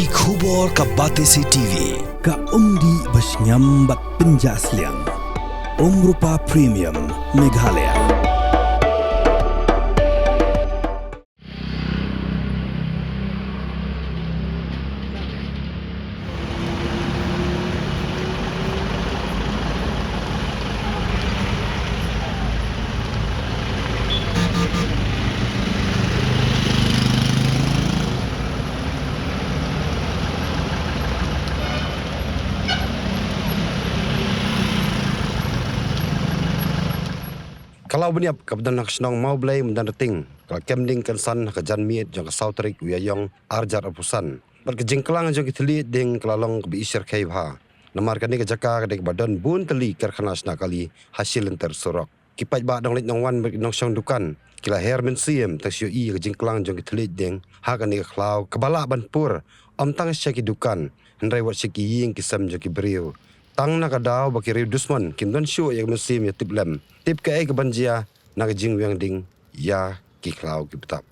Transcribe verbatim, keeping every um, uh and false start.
Ki khubor ka Batesi T V, ka umdih ba shngiam bad pynjah sliang. Umrupa Premium, Meghalaya. Ka Law Bniap kaba don ha ka shnong Mawblei, Madanrting, ka la kem ding kynsan ha ka janmiet jong ka saw tarik u Ïaïong arhajar arphew san. Bad ka jingklang jong ki thylliej ding ka la long kaba i shyrkhei bha. Namar kane ka jaka ka dei kaba don bun tylli ki karkhana shna kali ha shi lynter surok. Ki paidbah nongleit nongwan bad ki nongshong dukan ki la her mynsiem tang shu ïohi ïa ka jingklang jong ki thylliej ding ha kane ka khlaw kaba lah ban pur, ym tang sha ki dukan hynrei wat sha ki ïing ki sem jong ki briew. Tang na ka daw ba ki riew dusmon kim don shuh ïa ka mynsiem ïa tip lem tip kaei kaban jia na ka jingwiang ding ïa ki khlaw ki btap.